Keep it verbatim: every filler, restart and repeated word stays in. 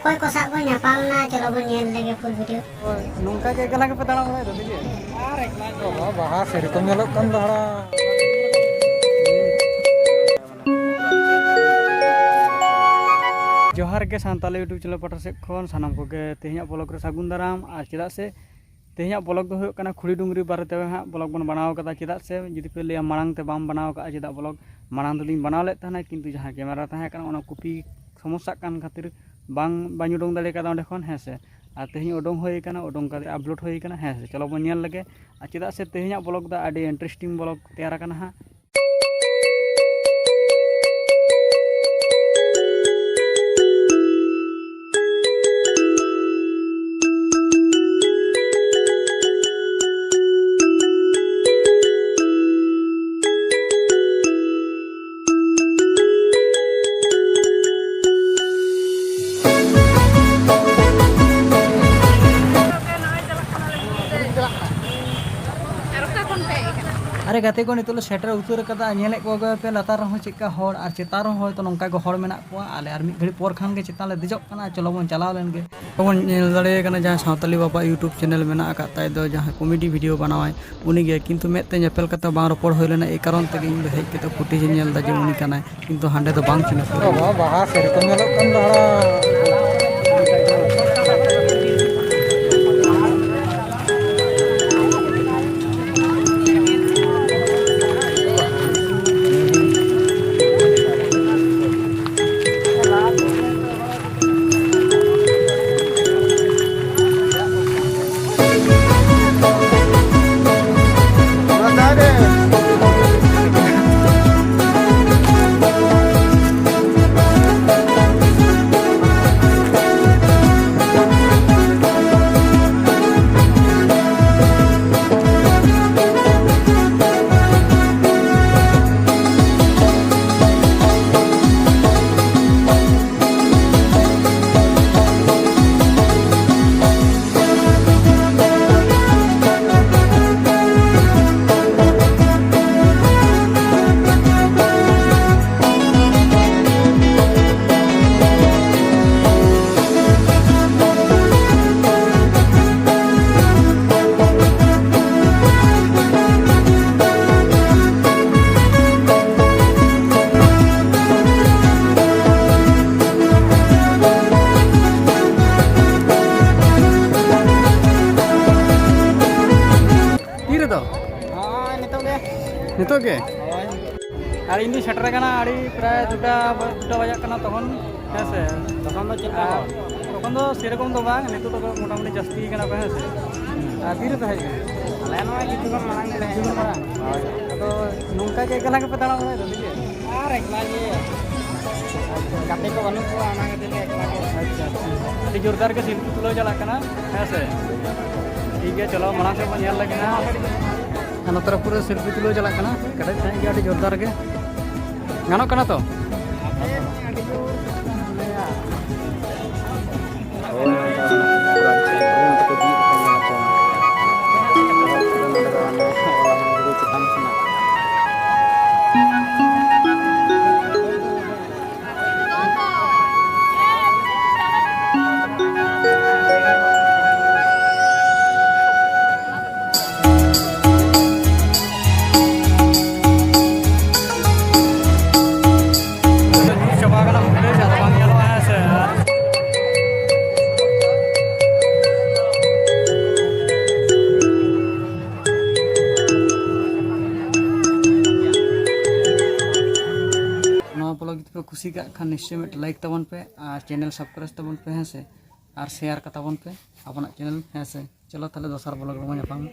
ᱚᱠᱚᱭ ᱠᱚ ᱥᱟᱶ ᱵᱚᱱ ᱧᱟᱯᱟᱢ ᱱᱟ, ᱪᱚᱞᱚ ᱵᱚᱱ ᱧᱮᱞ ᱞᱮᱜᱮ full video᱾ ᱱᱚᱝᱠᱟ ᱜᱮ ᱮᱠᱞᱟ ᱜᱮᱯᱮ ᱫᱟᱬᱟ ᱵᱟᱲᱟᱭᱮᱫᱟ ᱥᱮ ᱪᱮᱫ? ᱟᱨ ᱮᱠᱞᱟ ᱜᱮ᱾ ᱵᱟᱵᱟ, ᱵᱟᱦᱟ ᱥᱮᱨᱚᱠᱚᱢ ᱧᱮᱞᱚᱜ ᱠᱟᱱ ᱫᱚ ᱦᱟᱲᱟ᱾ ᱡᱚᱦᱟᱨ ᱜᱮ ᱥᱟᱱᱛᱟᱞᱤ YouTube channel ᱯᱟᱦᱴᱟ ᱥᱮᱫ ᱠᱷᱚᱱ ᱥᱟᱱᱟᱢ ᱠᱚᱜᱮ ᱛᱮᱦᱮᱧᱟᱜ vlog ᱨᱮ ᱥᱟᱹᱜᱩᱱ ᱫᱟᱨᱟᱢ᱾ ᱟᱨ ᱪᱮᱫᱟᱜ ᱥᱮ ᱛᱮᱦᱮᱧᱟᱜ vlog ᱫᱚ ᱦᱩᱭᱩᱜ ᱠᱟᱱᱟ ᱠᱷᱩᱲᱤ ᱰᱩᱝᱨᱤ ᱵᱟᱨᱮᱛᱮ ᱦᱟᱸᱜ vlog ᱵᱚᱱ ᱵᱮᱱᱟᱣ ᱠᱟᱫᱟ᱾ ᱪᱮᱫᱟᱜ ᱥᱮ ᱡᱩᱫᱤ ᱯᱮ ᱞᱟᱹᱭᱟ ᱢᱟᱲᱟᱝ ᱛᱮ ᱵᱟᱢ ᱵᱮᱱᱟᱣ ᱠᱟᱜᱼᱟ ᱪᱮᱫᱟᱜ vlog? ᱢᱟᱲᱟᱝ ᱫᱚᱞᱤᱧ ᱵᱮᱱᱟᱣ ᱞᱮᱫ ᱛᱟᱦᱮᱱᱟ, ᱠᱤᱱᱛᱩ ᱡᱟᱦᱟᱸ camera ᱛᱟᱦᱮᱸ ᱠᱟᱱᱟ ᱚᱱᱟ ᱠᱚᱯᱤ ᱥᱚᱢᱚᱥᱥᱟᱜ ᱠᱟᱱ ᱠᱷᱟᱹᱛᱤᱨ ᱵᱟᱝ, ᱵᱟᱹᱧ ᱩᱰᱩᱝ ᱫᱟᱲᱮ ᱠᱟᱫᱟ ᱚᱸᱰᱮ ᱠᱷᱚᱱ, ᱦᱮᱸ ᱥᱮ᱾ ᱟᱨ ᱛᱮᱦᱮᱧ ᱩᱰᱩᱝ ᱦᱩᱭ ᱠᱟᱱᱟ, ᱩᱰᱩᱝ ᱠᱟᱛᱮ upload ᱦᱩᱭ ᱠᱟᱱᱟ, ᱦᱮᱸ ᱥᱮ᱾ ᱪᱚᱞᱚ ᱵᱚᱱ ᱧᱮᱞ ᱞᱮᱜᱮ᱾ ᱟᱨ ᱪᱮᱫᱟᱜ ᱥᱮ ᱛᱮᱦᱮᱧᱟᱜ vlog ᱫᱚ ᱟᱹᱰᱤ interesting vlog ᱛᱮᱭᱟᱨ ᱟᱠᱟᱱᱟ ᱦᱟᱸᱜ᱾ ᱟᱨᱮ ᱜᱟᱛᱮ ᱠᱚ, ᱱᱤᱛᱚᱜ ᱞᱮ ᱥᱮᱴᱮᱨ ᱩᱛᱟᱹᱨ ᱟᱠᱟᱫᱟ᱾ ᱧᱮᱞᱮᱫ ᱠᱚᱜᱮ ᱯᱮ ᱞᱟᱛᱟᱨ ᱨᱮᱦᱚᱸ ᱪᱮᱫᱠᱟ ᱦᱚᱲ, ᱟᱨ ᱪᱮᱛᱟᱱ ᱨᱮᱦᱚᱸ ᱦᱚᱭᱛᱚ ᱱᱚᱝᱠᱟ ᱜᱮ ᱦᱚᱲ ᱢᱮᱱᱟᱜ ᱠᱚᱣᱟ᱾ ᱟᱞᱮ ᱟᱨ ᱢᱤᱫ ᱜᱷᱟᱹᱲᱤᱡ ᱯᱚᱨ ᱠᱷᱟᱱ ᱜᱮ ᱪᱮᱛᱟᱱ ᱞᱮ ᱫᱮᱡᱚᱜ ᱠᱟᱱᱟ᱾ ᱪᱚᱞᱚ ᱵᱚᱱ ᱪᱟᱞᱟᱣ ᱞᱮᱱ ᱜᱮ᱾ ᱵᱚᱱ ᱧᱮᱞ ᱫᱟᱲᱮᱭᱟᱭ ᱠᱟᱱᱟ ᱡᱟᱦᱟᱸᱭ ᱥᱟᱶᱛᱟᱞᱤ ᱵᱟᱵᱟ YouTube channel ᱢᱮᱱᱟᱜ ᱟᱠᱟᱫ ᱛᱟᱭ ᱫᱚ, ᱡᱟᱦᱟᱸᱭ comedy video ᱵᱮᱱᱟᱣᱟᱭ, ᱩᱱᱤ ᱜᱮ᱾ ᱠᱤᱱᱛᱩ ᱢᱮᱫ ᱛᱮ ᱧᱮᱯᱮᱞ ᱠᱟᱛᱮ ᱵᱟᱝ ᱨᱚᱯᱚᱲ ᱦᱩᱭ ᱞᱮᱱᱟ, ᱮᱭ ᱠᱟᱨᱚᱱ ᱛᱮᱜᱮ ᱤᱧ ᱫᱚ ᱦᱮᱡ ᱠᱟᱛᱮ footage ᱤᱧ ᱧᱮᱞ ᱮᱫᱟ ᱡᱮ ᱩᱱᱤ ᱠᱟᱱᱟᱭ, ᱠᱤᱱᱛᱩ ᱦᱟᱸᱰᱮ ᱫᱚ ᱵᱟᱝ ᱪᱤᱱᱦᱟᱹᱯ ᱞᱮᱱᱟ᱾ ᱵᱟᱵᱟ, ᱵᱟᱦᱟ ᱥᱮᱨᱚᱠᱚᱢ ᱧᱮᱞᱚᱜ ᱠᱟᱱ ᱫᱚ ᱦᱟᱲᱟ᱾ ᱜᱮ? ᱦᱳᱭ᱾ ᱟᱨ ᱤᱧ ᱫᱩᱧ ᱥᱮᱴᱮᱨ ᱟᱠᱟᱱᱟ ᱟᱹᱰᱤ ᱯᱨᱟᱭ ᱫᱩᱴᱟ, ᱫᱩᱴᱟ ᱵᱟᱡᱟᱜ ᱠᱟᱱᱟ ᱛᱚᱠᱷᱚᱱ, ᱦᱮᱸ ᱥᱮ? ᱛᱚᱠᱷᱚᱱ ᱫᱚ ᱪᱮᱫ ᱞᱮᱠᱟ ᱟᱨ ᱦᱚᱲ? ᱛᱚᱠᱷᱚᱱ ᱫᱚ ᱥᱮᱨᱚᱠᱚᱢ ᱫᱚ ᱵᱟᱝ, ᱱᱤᱛᱚᱜ ᱫᱚ ᱢᱚᱴᱟᱢᱩᱴᱤ ᱡᱟᱹᱥᱛᱤ ᱠᱟᱱᱟ ᱠᱚ, ᱦᱮᱸ ᱥᱮ? ᱟᱨ ᱛᱤᱨᱮ ᱯᱮ ᱦᱮᱡ ᱠᱟᱱᱟ? ᱟᱞᱮ ᱱᱚᱣᱟ ᱠᱤᱪᱷᱩ ᱠᱷᱚᱱ ᱢᱟᱲᱟᱝ ᱜᱮᱞᱮ ᱦᱮᱡ ᱠᱤᱪᱷᱩ ᱠᱷᱚᱱ ᱠᱟᱱᱟ᱾ ᱢᱟᱲᱟᱝ? ᱦᱳᱭ᱾ ᱟᱫᱚ ᱱᱚᱝᱠᱟ ᱜᱮ ᱮᱠᱞᱟ ᱜᱮᱯᱮ ᱫᱟᱬᱟ ᱵᱟᱲᱟᱭᱮᱫᱟ ᱥᱮ ᱪᱮᱫ? ᱟᱨ ᱮᱠᱞᱟ ᱜᱮ᱾ ᱜᱟᱛᱮ ᱠᱚ ᱵᱟᱹᱱᱩᱜ ᱠᱚᱣᱟ, ᱚᱱᱟ ᱠᱷᱟᱹᱛᱤᱨ ᱛᱮ ᱮᱠᱞᱟ ᱜᱮ᱾ ᱟᱪᱪᱷᱟ, ᱟᱪᱪᱷᱟ᱾ ᱟᱹᱰᱤ ᱡᱳᱨᱫᱟᱨ ᱜᱮ ᱥᱮᱞᱯᱷᱤ ᱛᱩᱞᱟᱹᱣ ᱪᱟᱞᱟᱜ ᱠᱟᱱᱟ, ᱦᱮᱸ ᱥᱮ? ᱴᱷᱤᱠ ᱜᱮᱭᱟ, ᱪᱚᱞᱚ ᱢᱟᱲᱟᱝ ᱥᱮᱫ ᱵᱚᱱ ᱧᱮᱞ ᱞᱮᱜᱮ ᱦᱟᱸᱜ᱾ ᱟᱨ ᱱᱚᱛᱮ ᱨᱮ ᱯᱩᱨᱟᱹ ᱥᱮᱞᱯᱷᱤ ᱛᱩᱞᱟᱹᱣ ᱪᱟᱞᱟᱜ ᱠᱟᱱᱟ, ᱠᱮᱴᱮᱡ ᱥᱟᱺᱦᱤᱡ ᱜᱮ, ᱟᱹᱰᱤ ᱡᱳᱨᱫᱟᱨ ᱜᱮ᱾ ᱜᱟᱱᱚᱜ ᱠᱟᱱᱟ ᱛᱚ? ᱧᱩᱨ ᱪᱟᱵᱟ ᱟᱠᱟᱱᱟ footage, ᱟᱫᱚ ᱵᱟᱝ ᱧᱮᱞᱚᱜᱼᱟ, ᱦᱮᱸ ᱥᱮ? ᱟᱨ ᱱᱚᱣᱟ vlog ᱡᱩᱫᱤ ᱯᱮ ᱠᱩᱥᱤ ᱠᱟᱜ ᱠᱷᱟᱱ, ᱱᱤᱥᱪᱚᱭ ᱢᱤᱫᱴᱮᱱ like ᱛᱟᱵᱚᱱ ᱯᱮ ᱟᱨ channel subscribe ᱛᱟᱵᱚᱱ ᱯᱮ, ᱦᱮᱸ ᱥᱮ? ᱟᱨ share ᱠᱟᱛᱟ ᱵᱚᱱ ᱯᱮ ᱟᱵᱚᱱᱟᱜ channel, ᱦᱮᱸ ᱥᱮ? ᱪᱚᱞᱚ ᱛᱟᱦᱞᱮ ᱫᱚᱥᱟᱨ vlog ᱨᱮᱵᱚᱱ ᱧᱟᱯᱟᱢᱟ᱾